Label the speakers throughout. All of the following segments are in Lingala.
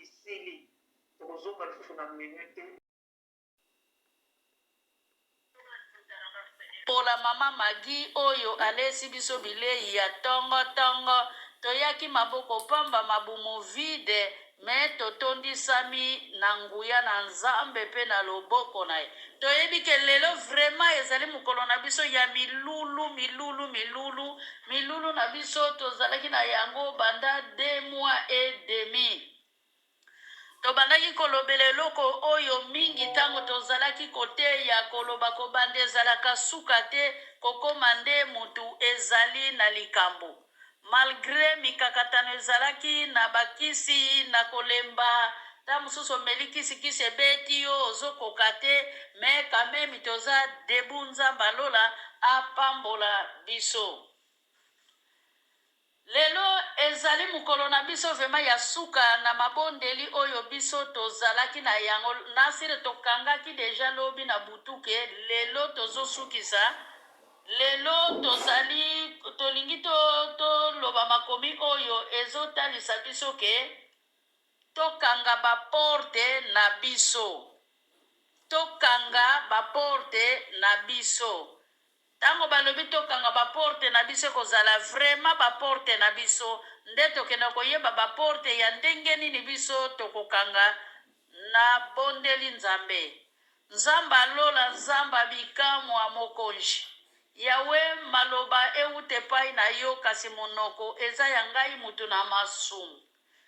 Speaker 1: esili tokozonga lisusu na menu te.
Speaker 2: Pola mama Maguy oyo alesi biso bileyi ya tongo tongo toyaki maboko pamba mabumu vide mais totondisami na nguya na Nzambe pe na loboko naye toyebi ke lelo vraiment ezali mokolo na biso ya milulu milulu milulu milulu na biso tozalaki na yango banda deux mois et demi. Tobandaki kolobela eloko oyo mingi ntango tozalaki koteya, koloba kobanda ezalaka suka te, kokoma nde mutu ezali na likambo. Malgre mikakatano ezalaki na ba kisi na kolemba, tango mosusu omeli kisi, kisi ebeti yo ozo koka te, mais quand meme toza debout Nzambe ya lola apambola biso. Lelo ezali mokolo na biso vraiment ya suka na mabondeli oyo biso tozalaki na yango nasire tokangaki dejà lobi na butu ke lelo tozo sukisa lelo tozali tolingi to toloba makomi oyo ezo talisa biso ke tokanga ba porte na biso tokanga ba porte na biso Tango balobi tokanga ba porte na biso ekozala vraiment ba porte na biso nde tokenda koyeba ba porte ya ndenge nini biso tokokanga na bondeli Nzambe Nzamba lola Nzamba bikamwa mokonji Yahweh maloba ewuta epai na yo kasi monoko eza ya ngai mutu na masumu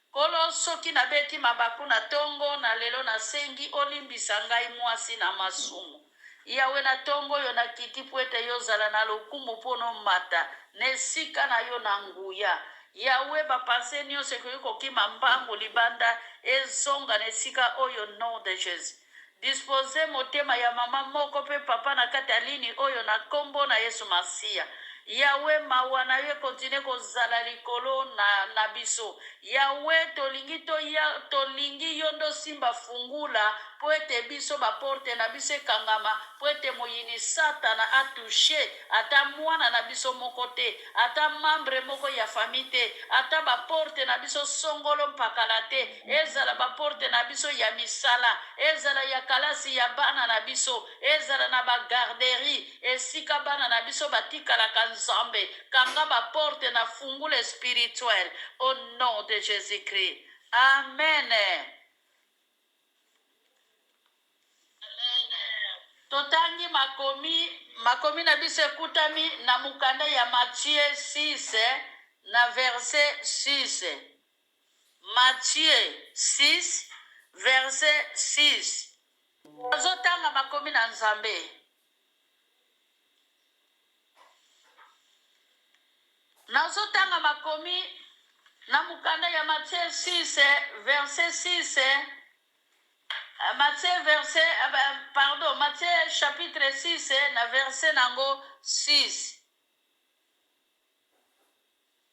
Speaker 2: Nkolo soki na beti mabaku na tongo na lelo na sengi olimbisa ngai muasi na masumu Yahwe na tongo oyo na kiti po ete yo ozala na lokumu po nomata na esika na yo na nguya Yahwe ba pense nionso ekoki kokima mbangu libanda ezonga na esika oyo nom de Jesus Disposer motema ya mama moko pe papa na kati ya ligne oyo na kombo na yesu masiya. Yahweh mawa na yo e continuer kozala likolo na na biso. Yahweh tolingi toya tolingi yo nde osimba fungula po ete biso ba porte na biso ekangama po ete moyini satana a toucher ata mwana na biso moko te ata membre moko ya famille te ata ba porte na biso songolo mpakala te ezala ba porte na biso ya misala, ezala ya kalasi ya bana na biso, ezala na ba garderie esika bana na biso batikalaka Nzambe kanga ba porte na fungula spirituel au nom de Jesus Christ amen. Totangi makomi, makomi na biso ekutami na mokanda ya Matthieu 6 na verset 6. Matthieu 6, verset 6. Nazotanga makomi na Nzambe. Nazotanga makomi na mokanda ya Matthieu 6, verset 6. Matthieu verset, pardon, Matthieu chapitre 6 na verset nango 6.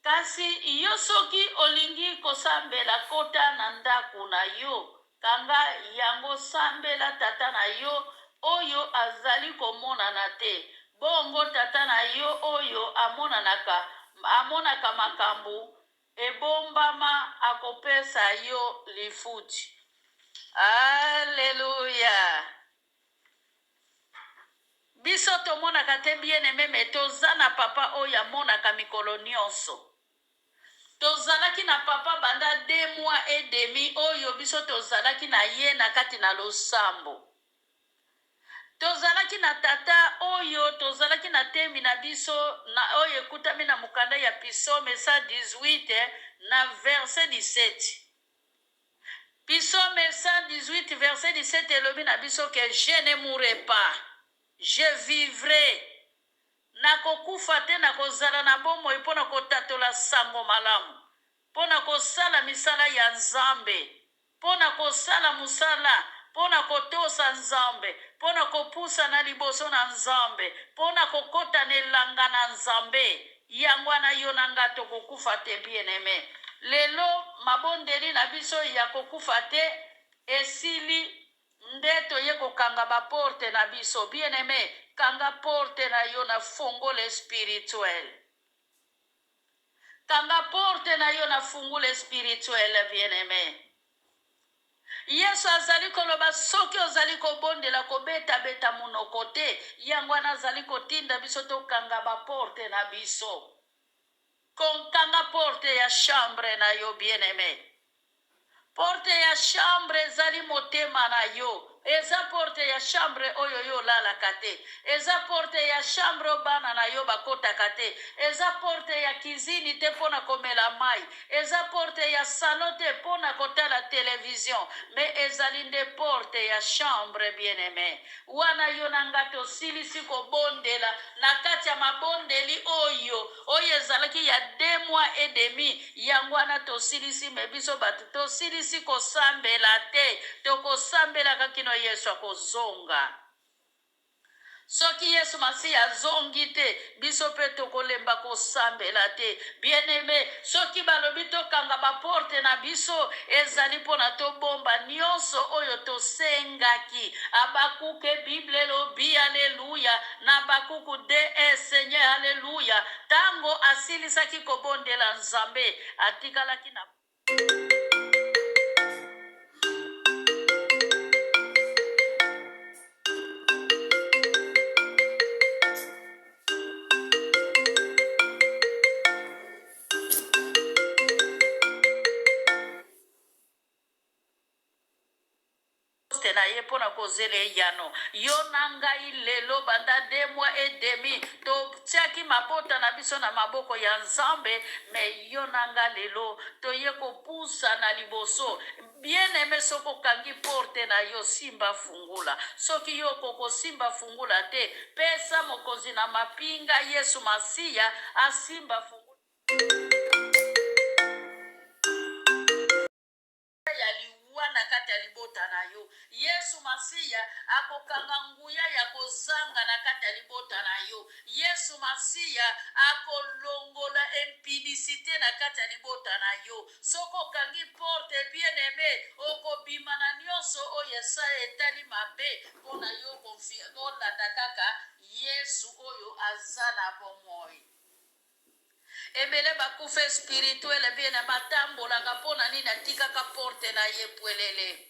Speaker 2: Kasi yo soki olingi kosambela kota na ndaku na yo kanga yango sambela tata na yo oyo azali komonana te bongo tata na yo oyo amonanaka amonaka makambu ebombama akopesa yo lifuti. Alleluia. Biso tomonaka te bien aime mais toza na papa oyo amonaka mikolo nionso. Tozalaki na papa banda deux mois et demi oyo biso tozalaki na ye na kati na losambo. Tozalaki na tata oyo tozalaki na temi na biso na oyo ekutami na mokanda ya Psaume 118 na verset 17. Psaume 118 verset 17 elobi na biso ke je ne mourrai pas, je vivrai. Nakokufa te, nakozala na bomoi mpo na kotatola sango malamu, mpo na kosala misala ya Nzambe, mpo na kosala mosala, mpo na kotosa Nzambe, mpo na kopusana liboso na Nzambe, mpo na kokota na elanga na Nzambe. Yango wana yo na nga tokokufa te bien aime. Lelo mabondeli na biso ya kokufa te esili nde toye kokanga ba porte na biso. Bien aime kanga porte na yo na fongole spirituel. Kanga porte na yo na fungule spirituel bien aime. Yesu azali koloba soki ozali kobondela kobetabeta monoko te, yango wana azali kotinda biso tokanga baporte na biso. Kokanga porte ya chambre na yo, bien-aime. Porte ya chambre ezali motema na yo. Eza porte ya chambre oyo yo olalaka te. Eza porte ya chambre oyo bana na yo bakotaka te. Eza porte ya kizini te mpo na komela mai. Eza porte ya salon te mpo na kotala television. Mais ezali nde porte ya chambre, bien-aime. Wana yo na nga tosilisi kobondela na kati ya mabondeli oyo, oyo ezalaki ya deux mois et demi, yango wana tosilisi, mais biso bato tosilisi kosambela te, tokosambelaka kino Yesu akozonga. Soki Yesu Masiya azongi te, biso mpe tokolemba kosambela te. Bien-aime, soki balobi tokanga baporte na biso, ezali mpo na tobomba nyonso oyo tosengaki. Habakuke, Bible elobi, aleluya, na Habakuku 2, Seigneur, aleluya, tango asilisaki kobondela Nzambe, atikalaki na. Poste na ye mpo na kozela eyano. Yo na ngai lelo banda deux mois et demi totiaki mabota na biso na maboko ya Nzambe, mais yo na nga lelo toye kopusana liboso. Bien aime, soki okangi porte na yo, simba fungula. Soki yo okokosimba fungula te, pesa mokonzi na mapinga Yesu Masiya asimba fungula. Ya liwa na kati ya libota na yo. Yesu Masiya akokanga nguya ya kozanga na kati ya libota na yo. Yesu Masiya akolongola impudicite na kati ya libota na yo. Soki okangi porte, bien-aime, okobima na nionso oyo esa etali mabe mpo na yo kolanda kaka Yesu oyo aza na bomoi. Ebele bakufa espirituel bien aime atambolaka pona nini atikaka porte na ye pwelele.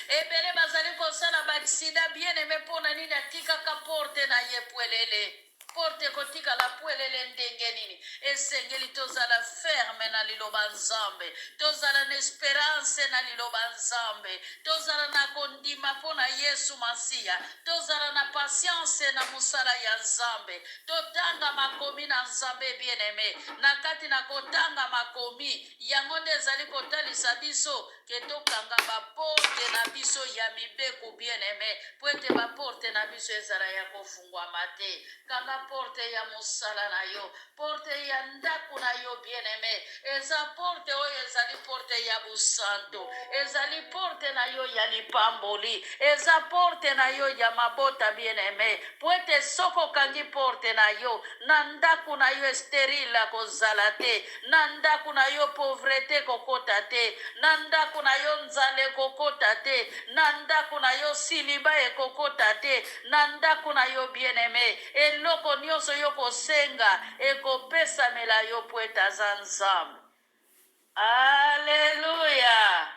Speaker 2: Ebele bazali kosala ba accident bien aime pona nini atikaka porte na ye pwelele. Porte ekotikala pwelele ndenge nini? Esengeli tozala ferme na liloba Nzambe, tozala na esperance na liloba Nzambe, tozala na kondima mpo na Yesu Masiya, Tozala na patience na mosala ya Nzambe. Totanga makomi na Nzambe, bien aime. Na kati na kotanga makomi, yango nde ezali kotalisa biso ke tokanga ba porte na biso ya mibeko, bien aime, po ete ba porte na biso ezala ya kofungwama te. Kanga porte ya mosala na yo, porte ya ndako na yo, bien aime. Eza porte oyo ezali porte ya bosantu, ezali porte na yo ya lipamboli, eza porte na yo ya mabota, bien aime, po ete soki okangi porte na yo na ndako na yo, sterile akozala te na ndako na yo, pauvrete ekokota te na ndako na yo, nzala ekokota te na ndako na yo, siliba ekokota te na ndako na yo, bien aime. Eloko nionso yo kosenga ekopesamela yo po ete aza Nzambe. Alleluia!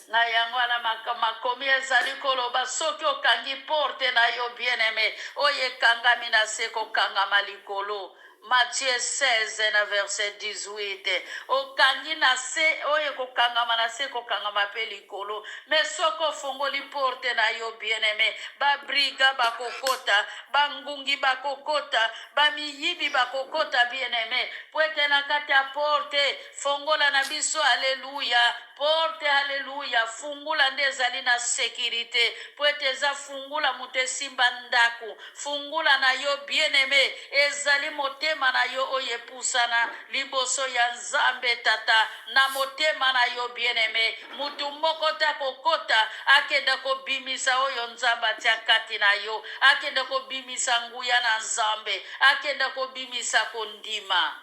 Speaker 2: Na yango wana makomi ezali koloba soki okangi porte na yo, bien aime, oyo ekangami na se ekokangama likolo. Matthieu 16 na verset 18. Okangi na se, oyo ekokangama na se ekokangama pe likolo. Mais soki ofongoli porte na yo, bien-aime, ba brigands bakokota, ba ngungi bakokota, ba miyibi bakokota, bien-aime. Po ete na kati ya porte, fongola na biso, alleluia, porte, alleluia, fungula nde ezali na securite. Po ete eza fungula moto esimba ndaku. Fungula na yo, bien-aime, ezali motema na yo oyo epusana liboso ya Nzambe Tata. Na motema na yo, bien-aime, mutu moko te akokota akende kobimisa oyo Nzambe atia kati na yo, akende kobimisa nguya na Nzambe, akende kobimisa kondima.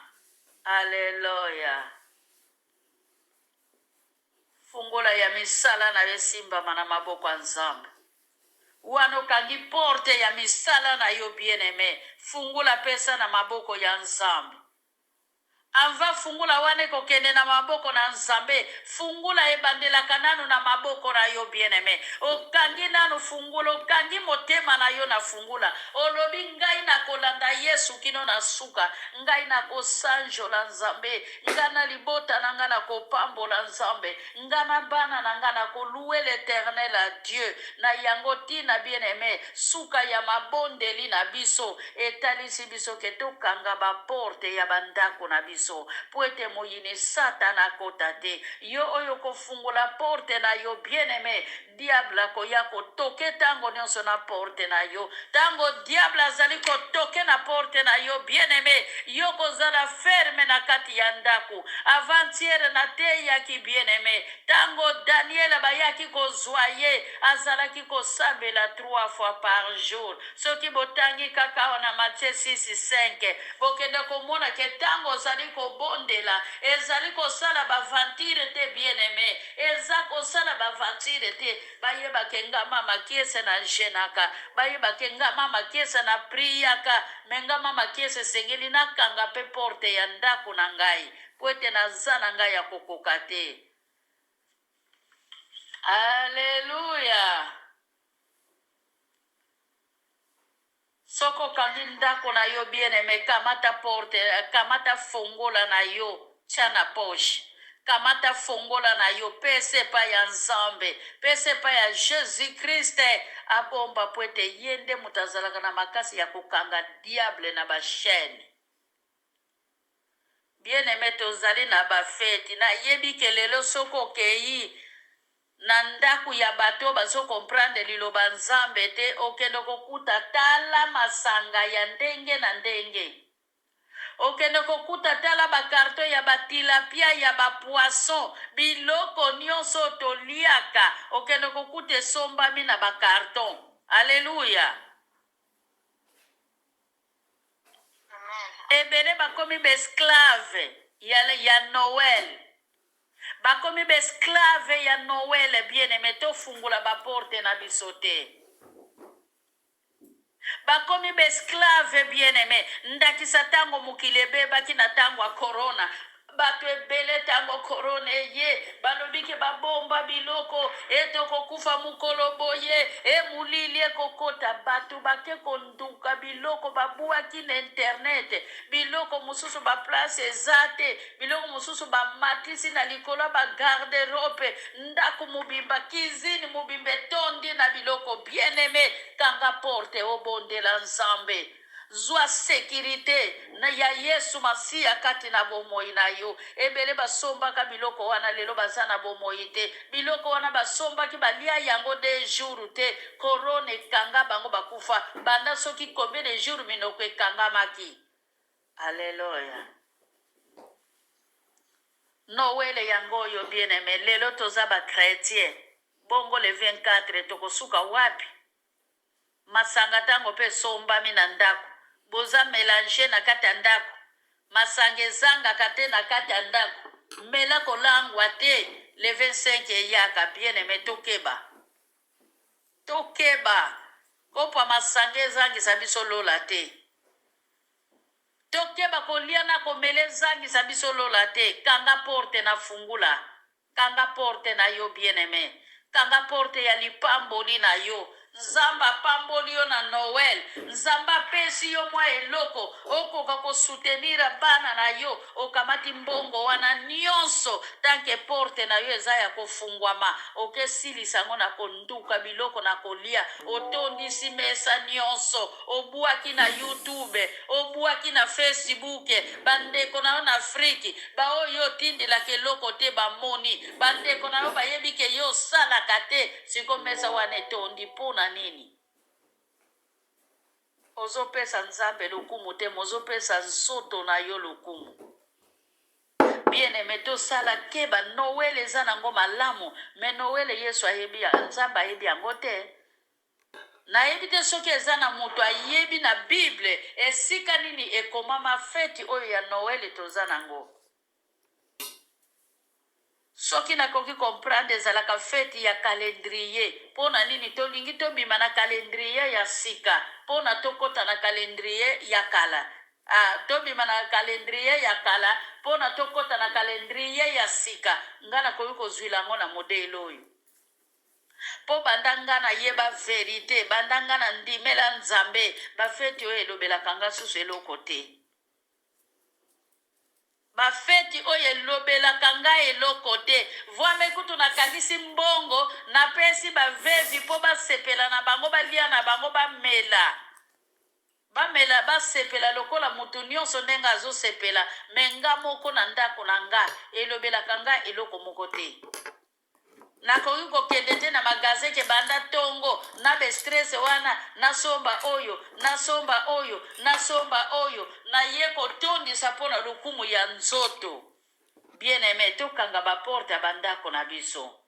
Speaker 2: Alleluia! Fungola ya misala na yo esimbama na maboko ya Nzambe. Wana okangi porte ya misala na yo, bien aime, fungula pesa na maboko ya Nzambe. Ava. fungula wana ekokende na maboko na Nzambe. Fungula ebandelaka nanu na maboko na yo, bien-aime. Okangi nanu fungula, okangi motema na yo na fungula. Olobi, Ngai nakolanda Yesu kino na suka. Ngai nakosanjola Nzambe. Ngai na libota na ngai nakopambola Nzambe. Nga na bana na nga nako louer l'Eternel à Dieu. Na yango tina bien aime, suka ya mabondeli na biso etalisi biso ke tokanga ba porte ya ba ndako na biso po ete moyini satana akota te. Yo oyo okofungola porte na yo bien aime, Diable akoya ko toke tango nionso na porte na yo. Tango diable azali ko toke na porte na yo, bien aime, yo kozala ferme na kati ya ndaku. Avant-hier na teyaki bien aime, tango Daniel bayaki kozua ye, azalaki kosambela trois fois par jour. Soki botangi kaka awa na Matthieu 6, 5, bokende komona ke tango ozali kobondela, ezali kosala ba aventure te bien aime. Eza kosala ba aventure te bayeba ke nga mama kiese na jeunaka bayeba ke nga mama kiese na priaka mais nga mama kiese esengeli na kanga pe porte ya ndaku na ngai po ete naza na ngai ya kokoka te. Alleluia. Soki okangi ndako na yo bien aime kamata porte kamata fongola na yo tia na poche kamata fongola na yo pesa epai ya Nzambe pesa epai ya Jesus Christ abomba po ete ye nde moto azalaka na makasi ya kokanga diable na ba chaine. Bien aime tozali na ba feti nayebi ke lelo soki okeyi na ndaku ya bato oyo bazo comprendre liloba nzambe te okende kokuta tala masanga ya ndenge na ndenge okende kokuta tala ba carton ya ba tilapia ya ba poisson biloko nionso oyo toliaka okende kokuta esombami na ba carton alleluia. Ebele bakomi ba esclave ya, ya Noël. Bakomi ba esclave ya Noël, bien aimé, tofungola ba porte na biso te. Bakomi ba esclave, bien aimé. Ndakisa tango mokili ebebaki na tango ya corona, Bato ebele tango corona eye balobi ke babomba biloko e tokokufa mokolo boye e molili ekokota bato bake konduka biloko babuaki na internet biloko mosusu ba place eza te biloko mosusu bamatisi na likolo ya ba garde robe ndako mobimba cuisine mobimba etondi na biloko bien aime kanga porte obondela Nzambe. Zwa securite na ya Yesu Masiya kati na bomoi na yo. Ebele basombaka biloko wana lelo baza na bomoi te. Biloko wana basombaki balia yango de jour te. Corona ekanga bango bakufa. Banda soki combien de jours minoko ekangamaki. Alleluia. Noele yango oyo bien aime. Lelo toza ba chretien. Bongo le 24 tokosuka wapi? Masanga tango pe esombami na ndaku boza melange na kati ya ndaku masanga ezangaka te na kati ya ndaku mela kolangwa te le 25 eyaka bien aime tokeba tokeba kopo ya masanga ezangisa biso lola te tokeba kolia na komela ezangisa biso lola te kanga porte na fungula Kanga porte na yo bien aime. Kanga porte ya lipamboli na yo. Nzambe apamboli yo na Noël. Nzambe apesi yo mwa eloko okoka ko soutenir bana na yo. Okamati mbongo wana nionso tant que porte na yo eza ya kofungwama, oke silisa yango na konduka biloko na kolia. Otondisi mesa nionso, obuaki na YouTube, obuaki na Facebook, ba ndeko na yo na Afrique Ba oyo yo otindelaka eloko te ba moni. Ba ndeko na yo bayebi ke yo osalaka te. Sikoyo mesa wana etondi pona nini? Ozo pesa Nzambe lokumu te mais ozo pesa nzoto na yo lokumu. Bien aime tosala keba Noël eza nango malamu mais Noël Yesu ayebi Nzambe ayebi yango te. Nayebi te soki eza na mutu ayebi na bible esika nini ekomama feti oyo ya Noël toza nango. Soki nakoki comprendre ezalaka feti ya calendrier pona nini tolingi tobima na calendrier ya sika pona tokota na calendrier ya kala. Ah, tobima na calendrier ya kala mpo na tokɔta na calendrier ya sika. Nga nakoki kozwila yango na modele oyo mpo banda nga nayeba verite, banda nga na ndimela Nzambe, bafeti oyo elobelaka nga susu eloko te. Bafeti oyo elobelaka nga eloko te. Voame kutu nakangisi mbongo, napesi bavevi mpo basepela na bango, balia na bango, bamela, bamela, basepela lokola motu nyonso ndenge azosepela. Me nga moko na ndako na nga, elobelaka nga eloko moko te. Nakoki kokende te na magasin ke banda ntongo na bestresse wana, nasomba oyo, nasomba oyo, nasomba oyo, naye kotondisa mpo na lokumu ya nzoto. Bien aimé, tokanga baporte ya bandako na biso.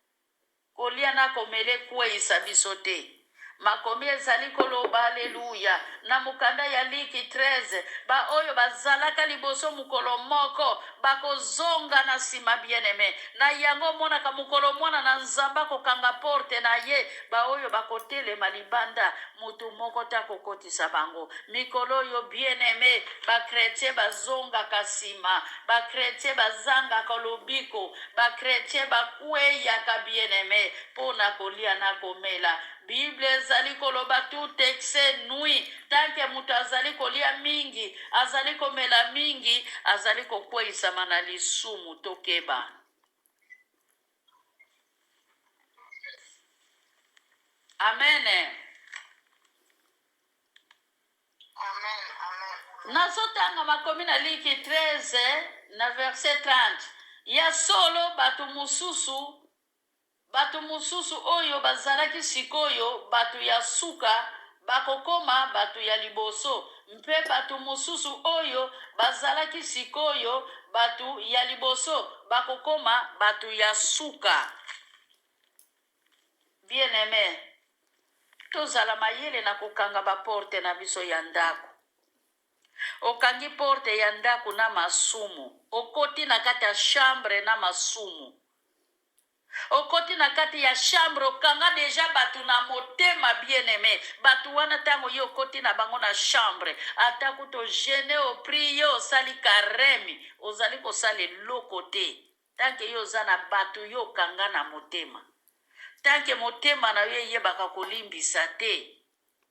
Speaker 2: Kolia na komela ekweyisa biso te. Makomi ezali koloba, aleluya, na mokanda ya Liki 13, baoyo bazalaka liboso mokolo moko bakozonga na nsima. Bien aimé, na yango omonaka mokolo mwana na Nzambe akokanga porte na ye, baoyo bakotelema libanda, motu moko te akokotisa bango. Mikolo oyo, bien aimé, bachrétien bazongaka nsima, bachrétien bazangaka lobiko, bachrétien bakweyaka, bien aimé, mpo na kolia na komela. Bible ezali koloba: tout excès nuit. Tant que moto azali kolia mingi, azali komela mingi, azali kokweyisama na lisumu. Tokeba. Amen.
Speaker 1: Amen, amen.
Speaker 2: Nazotanga makomi na Liki 13 na verset 30. Ya solo, bato mosusu oyo bazalaki sikoyo bato ya suka bakokoma bato ya liboso, mpe bato mosusu oyo bazalaki sikoyo bato ya liboso bakokoma bato ya suka. Bien aimé, tozala mayele na kokanga baporte na biso ya ndako. Okangi porte ya ndako na masumu, okoti na kati ya chambre na masumu, okoti na kati ya chambre, okanga déjà bato na motema. Bien aimé, bato wana, ntango ye okoti na bango na chambre, ata kutu ojeûner, oprier, osali carême, ozali kosala eloko te. Tant que yo oza na bato yo okanga na motema, tant que motema na yo eyebaka kolimbisa te.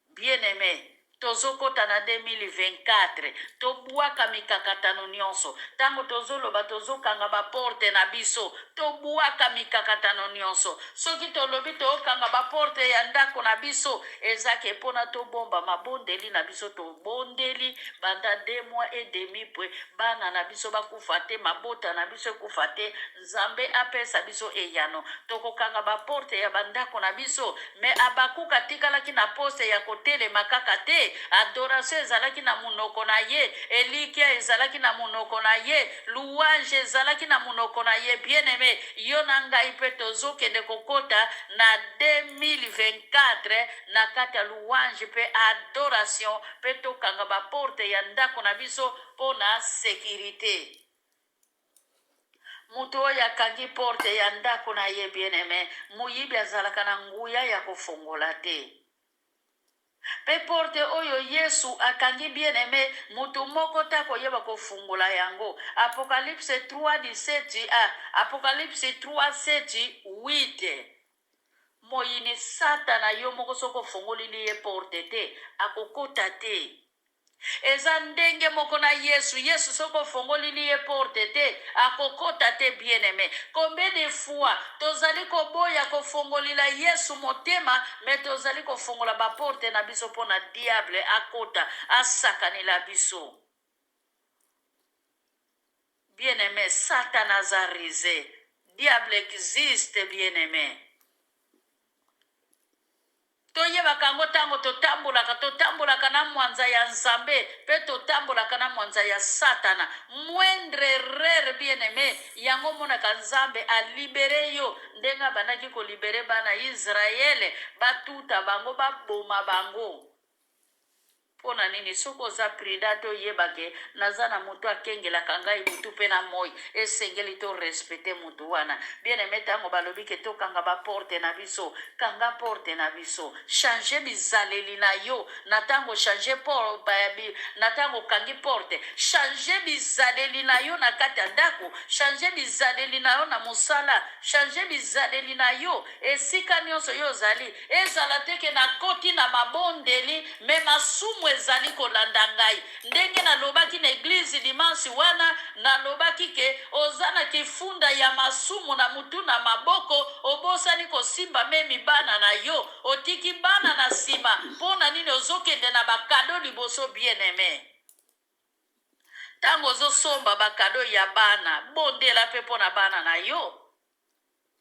Speaker 2: Bien aimé, tozokɔta na 2024, tobwaka mikakatano nyonso. Ntango tozoloba tozokanga baporte na biso, tobwaka mikakatano nyonso. Soki tolobi tokanga baporte ya ndako na biso, ezake mpona tobomba mabondeli na biso. Tobondeli banda 2 mois et demi pwe bana na biso bakufa te, mabota na biso ekufa te, Nzambe apesa biso eyano. Tokokanga baporte ya bandako na biso. Me Abakuka atikalaki na poste ya kotelema kaka te. Adoration ezalaki na monoko na ye, elikya ezalaki na monoko na ye, louange ezalaki na monoko na ye. Bien aimé, yo na ngai mpe tozokende kokota na 2024 na kati ya louange mpe adoration, mpe tokanga baporte ya ndako na biso mpo na sécurité. Moto oyo akangi porte ya ndako na ye, bien aimé, moyibi azalaka na nguya ya kofongola te. Mpe porte oyo Yesu akangi, bien aimé, moto moko te akoyeba kofungola yango. Apocalypse 3 17, ah, Apocalypse 3 7 8. Moyini Satana, yo moko soki ofongolili ye porte te, akokota te. Eza ndenge moko na Yesu. Yesu, soki ofongolili ye porte te, akokota te. Bien aimé, combien de fois tozali koboya kofongolila Yesu motema, me tozali kofongola baporte na biso mpo na diable akota, asakanela biso? Bien aimé, Satan aza rusé, diable existe. Bien aimé, toyebaka yango. Ntango totambolaka, totambolaka na mwanza ya Nzambe mpe totambolaka na mwanza ya Satana. Moindre erreur, bien aimé, yango omonaka Nzambe alibérer yo ndenge abandaki kolibérer bana Israele, batuta bango, baboma bango. Mpo na nini? Soki oza prudent te oyeba ke naza na mutu akengelaka ngai butu pe na moyi, esengeli to respecter mutu wana. Bien aime tango balobi ke tokanga ba porte na biso, kanga porte na biso, changer bizaleli na yo na tango changer por, na tango okangi porte, changer bizaleli na yo na kati ya ndako, changer bizaleli na yo na mosala, changer bizaleli na yo esika nionso yo ozali. Ezala te ke nakoti na mabondeli mais masumu ezali kolanda ngai. Ndenge nalobaki na eglise dimanche wana, nalobaki ke oza na kifunda ya masumu na mutu na maboko, obosani kosimba memi bana na yo, otiki bana na sima, pona nini ozokende na ba cadeaux liboso bien aime. Tango ozosomba ba cadeaux ya bana, bondela pe pona bana na yo.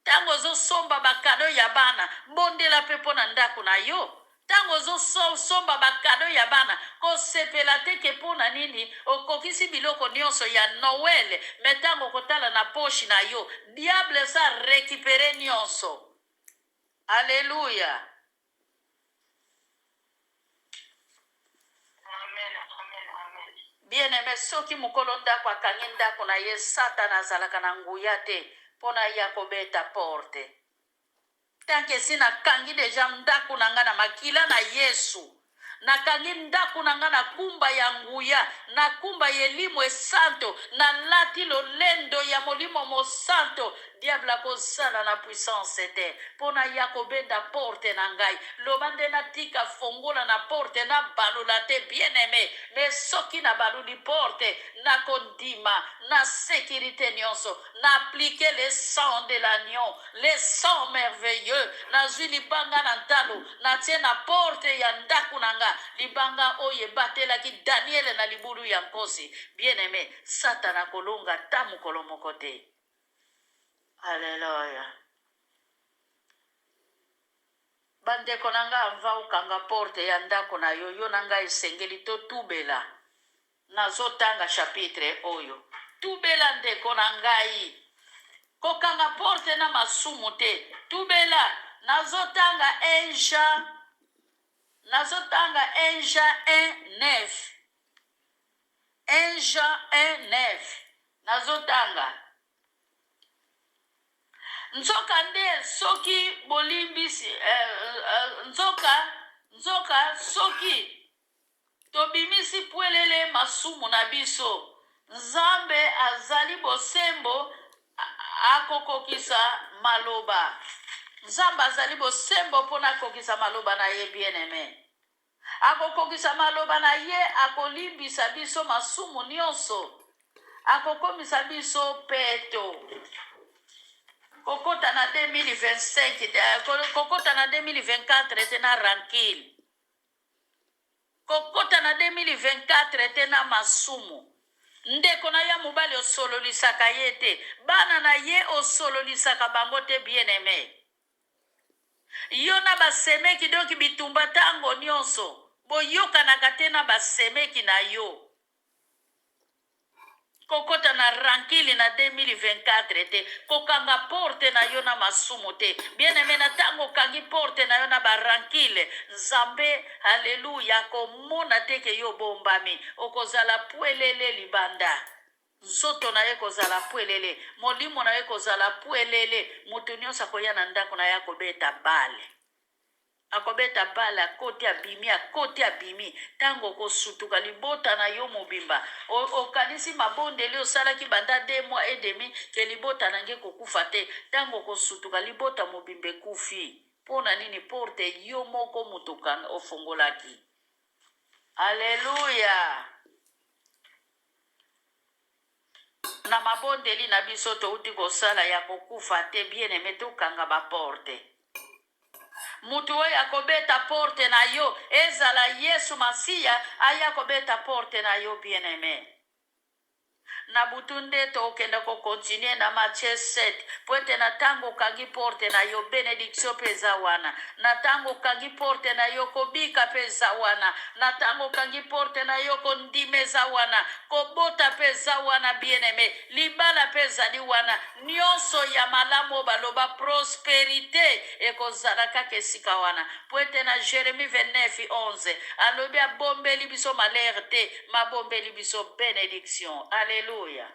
Speaker 2: Tango ozo somba ba cadeaux ya bana, bondela pe pona ndaku na yo. Tango ozo somba ba cadeaux ya bana, kosepela te ke pona nini okokisi biloko nionso ya Noël, mais tango okotala na poche na yo, diable esi a recuperer nionso. Alleluia.
Speaker 1: Amen, amen, amen.
Speaker 2: Bien aime, soki mukolo ndako akangi ndako na ye, satana azalaka na nguya te pona aya kobeta porte. Tant que esi nakangi dejà ndako na nga na makila na Yesu, Nakangi ndako na nga na kumba ya nguya, na kumba ya Elimo Esanto, nalati lolendo ya Molimo Mosanto. Diable akozala na puissance te mpo naya kobenda porte na ngai. Loba nde natika fongola na porte, nabalola te, bien-aime. Mais soki nabaloli porte, nakondima na securite nionso, na appliquer le sang de l'agneau, le sang merveilleux. Nazwi libanga na ntalo, Natie na porte ya ndaku na nga libanga oyo ebatelaki Daniele na libulu ya nkosi. Bien aime, Satana akolonga ata mokolo moko te. Alleluia. Bandeko na nga, avant okanga porte ya ndako na yo, yo na nga esengeli totubela. Nazotanga chapitre oyo. Tubela ndeko na ngai. Kokanga porte na masumu te. Tubela. Nazotanga 1 Jean nazotanga 1 Jean 1 9. 1 Jean 1 9. Nazotanga. Nzoka nde soki bolimbisi eh, eh, nzoka nzoka soki Tobimisi pwelele masumu na biso. Nzambe azali bosembo, akokokisa maloba. Nzambe azali bosembo mpo na akokisa maloba na ye, bien-aime. Akokokisa maloba na ye, akolimbisa biso masumu nionso, akokomisa biso peto. Kokota na 2025 te, kokota na 2024 te na rancune. Kokota na 2024 te na masumu. Ndeko na yo ya mobali osololisaka ye te, bana na ye osololisaka bango te bien aime. Yo na ba semeki donc bitumba tango nionso, boyokanaka te na ba semeki na yo. Kokota na rankili na 2024 te, kokanga porte na yo na masumu te. Bien aime, na tango okangi porte na yo na ba rankile, Nzambe, alleluia, akomona te ke yo obombami. Okozala pwelele libanda. Nzoto na yo ekozala pwelele, molimo na yo ekozala pwelele, moto nyonso akoya na ndako na yo akobeta bale. Akobeta balle akoti abimi akoti abimi tango okosutuka libota na yo mobimba okanisi mabondeli osalaki banda deux mois et demi ke libota na nga ekokufa te tango okosutuka libota mobimba ekufi pona nini porte yo moko mutu ofongolaki Alleluia. Na mabondeli na biso towuti kosala ya kokufa te bien aime tokanga ba porte. Mutu oyo akobeta porte na yo ezala Yesu Masiya aya kobeta porte na yo bien aime. Na butu nde tokokende ko continuer na Matthieu 7 po ete na tango okangi porte na yo benediction pe eza wana. Na tango okangi porte na yo kobika pe eza wana. Na tango okangi porte na yo kondima eza wana. Kobota pe eza wana bien aime. Libala pe. ezali wana, nyonso ya malamu oyo baloba prosperite ekozala kaka esika wana. Mpo ete na Jeremie 29:11 alobi abombeli biso malheur te, mabombeli biso benediction. Alleluia.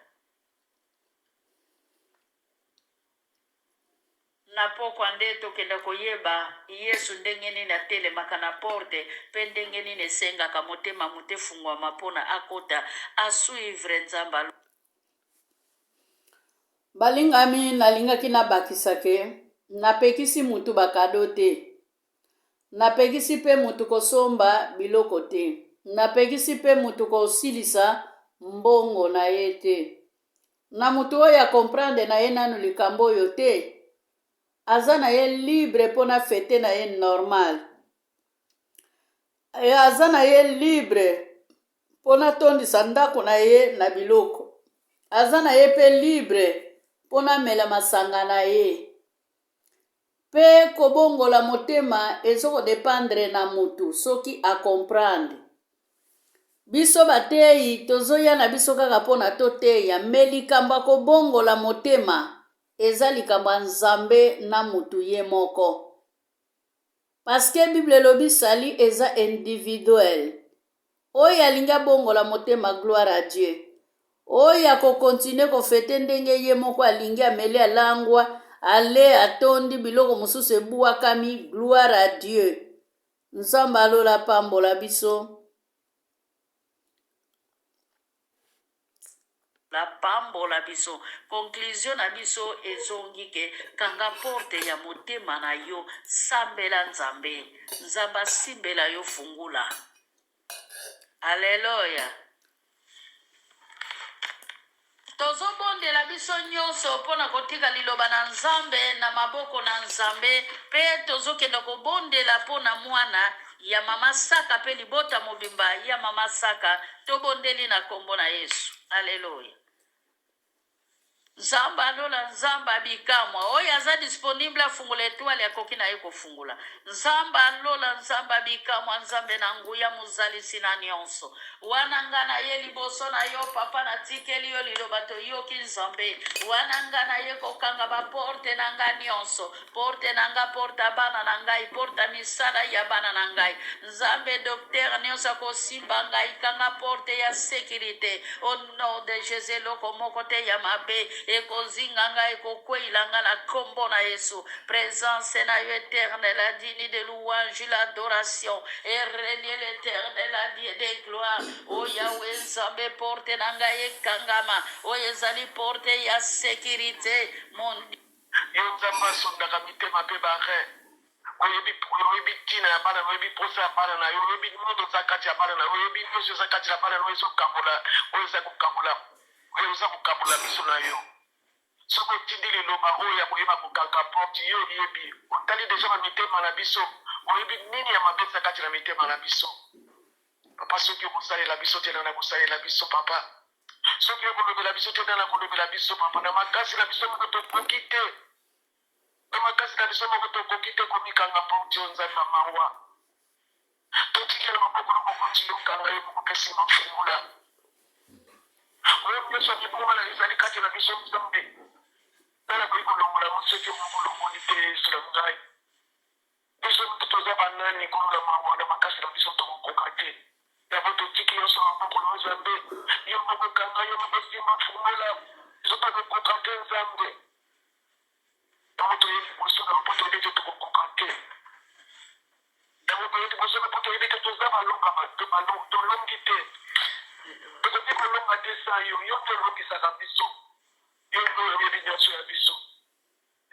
Speaker 2: Na pokwa nde tokenda koyeba Yesu ndenge nini atelemaka na porte pe ndenge nini esengaka motema moto efungwama pona akota a suivre Nzambe a. Balingami, nalingaki nabakisa ke napekisi mutu ba cadeau te. Napekisi pe mutu kosomba biloko te. Napekisi pe mutu kosilisa mbongo na ye te. Na mutu oyo a comprendre na ye nanu likambo oyo te, aza na ye libre po na fete na ye normal. Aza na ye libre po na tondisa ndako na ye na biloko. Aza na ye pe libre po na mela masanga na ye. Pe kobongola motema ezo ko dependre na mutu soki a comprendre. Biso bateyi tozoya na biso kaka pona toteya mais likambo ya kobongola motema eza likambo ya Nzambe na mutu ye moko. Parce que bible elobi salut eza individuel. Oyo alingi abongola motema gloire à Dieu. Oyo ako continuer ko fete ndenge ye moko alingi ameli alangwa ale atondi biloko mosusu ebuakami gloire à Dieu. Nzambe alola apambola biso. Apambola biso. Conclusion na biso ezongi ke kanga porte ya motema na yo, sambela Nzambe. Nzambe asimbela yo fungula. Alleluia. Tozobondela biso nyonso mpo na kotika liloba na Nzambe na maboko na Nzambe, mpe tozokende kobondela mpo na mwana ya mama Saka mpe libota mobimba ya mama Saka. Tobondeli na nkombo na Yesu. Aleluya. Nzambe alola, Nzambe abikamwa. Oyo aza disponible afungola etoile akoki na ye kofungola. Nzambe alola, Nzambe abikamwa, Nzambe na nguya, mozalisi na nionso. Wana nga na ye liboso na yo papa natikeli yo liloba toyoki Nzambe. Wana nga na ye kokanga ba porte na nga nionso. Porte na nga, porte ya bana na ngai, porte ya misala ya bana na ngai. Nzambe docteur nionso akosimba ngai kanga porte ya securite au nom de Jesus eloko moko te ya mabe ekozinga ngai ekokweyila ngai na kombo na Yesu presence na yo eternel adini de louange l'adoration et renie l'éternel a Dieu de gloire o Yahweh Nzambe porte na ngai ekangama oyo ezali porte ya securite mon
Speaker 1: Yo Nzambe asundaka mitema pe ba reins. Oyebi oyebi tina ya bana na yo, oyebi posa ya bana na yo, oyebi nini eza kati ya bana na yo, oyebi nionso eza kati na bana na yo ezo kabola oyo eza kokabola oyo eza kokabola biso na yo. Soki otindi liloba oyo ya koyeba kokanga porte, yo oyebi, otali dejà ba mitema na biso, oyebi nini ya mabe eza kati na mitema na biso. Papa soki okosalela biso te nani akosalela biso papa? Soki okolobela biso te nani akolobela biso papa? Na makasi na biso moko tokoki te. Na makasi na biso moko tokoki te komikanga porte yo Nzambe ya mawa. Totiki na maboko na mokonzi yo kanga yo moko pe sima fungola. Oyo nyonso ya miboma na ezali kati na biso Nzambe. Nani akoki kolongola yango soki yo moko olongoli te Yesu na ngai. Biso mpe toza ba nani nkolo na mawa na makasi na biso tokokoka te yango totiki yonso na maboko na yo nzambe yo moko kanga yo moko simba fungola biso tokokoka te nzambe yango toye liboso na yo mpo toyebi te tokokoka te yango toye liboso na mpo toyebi te toza balonga tolongi te tokoki kolonga te sa yo yo nde olongisaka biso yo nde oyebi nyonso ya biso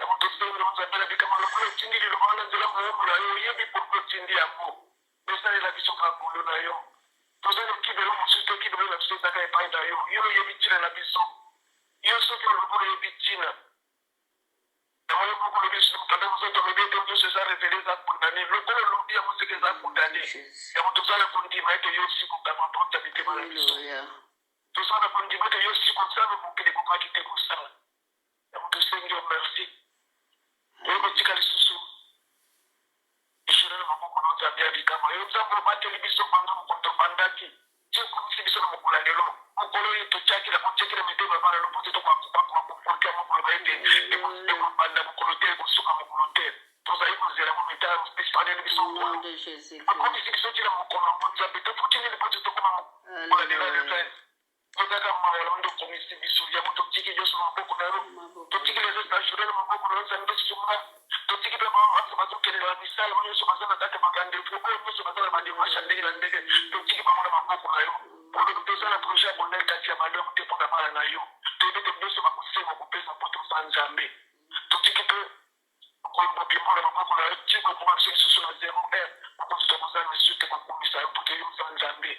Speaker 1: Yango tosengi yo, Nzambe na bikamwa, lokola otindi liloba wana na nzela mowumbu na yo, oyebi pourquoi otindi yango, mais salela biso kaka ngolu na yo. Toza na ekimelo mosusu te, ekimelo na biso eza kaka epai na yo. Yo oyebi ntina na biso. Yo soki olobi oyebi ntina. Yango yo moko olobi lisusu na mokanda mosantu, olobi ete nyonso eza revele, eza condamne. Lokola olobi yango seke eza condamne. Yango toza na kondima ete yo osi kokanga porte ya mitema na biso. Toza na kondima ete yo osi kosala mokili ekokaki te kosala. Yango tosengi yo merci. Oye kotika lisusu journée na maboko na Nzambe ya bikamwa. Yo Nzambe obateli biso banda mokolo tobandaki. Ti okomisi biso na mokolo ya lelo, mokolo oyo totiaki na otiaki na mitema ya bana no mpo te tokoka kokoka yango koloba ete ekobanda mokolo te, ekosuka mokolo te. Tozali kozela yango mitala esaleli biso
Speaker 2: Au nom
Speaker 1: nkolo.
Speaker 2: de Jésus-Christ.
Speaker 1: Okomisi biso ti na mokolo yango Nzambe, tofuti nini mpo te tokoma mokolo ya lelo ya le 20? Ezaka mawa na yo nde okomisi biso yango, totiki nyonso na maboko na yo. Totiki les autres journée na maboko na yo, Nzambe sunga. Totiki mpe bango bazokende na misala, bango nyonso baza na kati ya barendez-vous, oyo nyonso baza na badémarches ya ndenge na ndenge, totiki bango na maboko na yo. Olobi toza na projet ya bonheur kati ya malheur te mpona bana na yo. Toyebi te nyonso bakosenga kopesa mpo toza Nzambe. Totiki mpe mobimbo na maboko na yo ti kokoma biso lisusu na 0 heure. Mokonzi, tokozala lisusu te kokumisa yo mpo te yo oza Nzambe.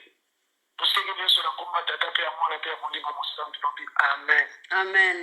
Speaker 1: Tosengi nyonso na komba Tata mpe ya Mwana mpe ya Molimo Mosantu, lobi amen.
Speaker 2: Amen.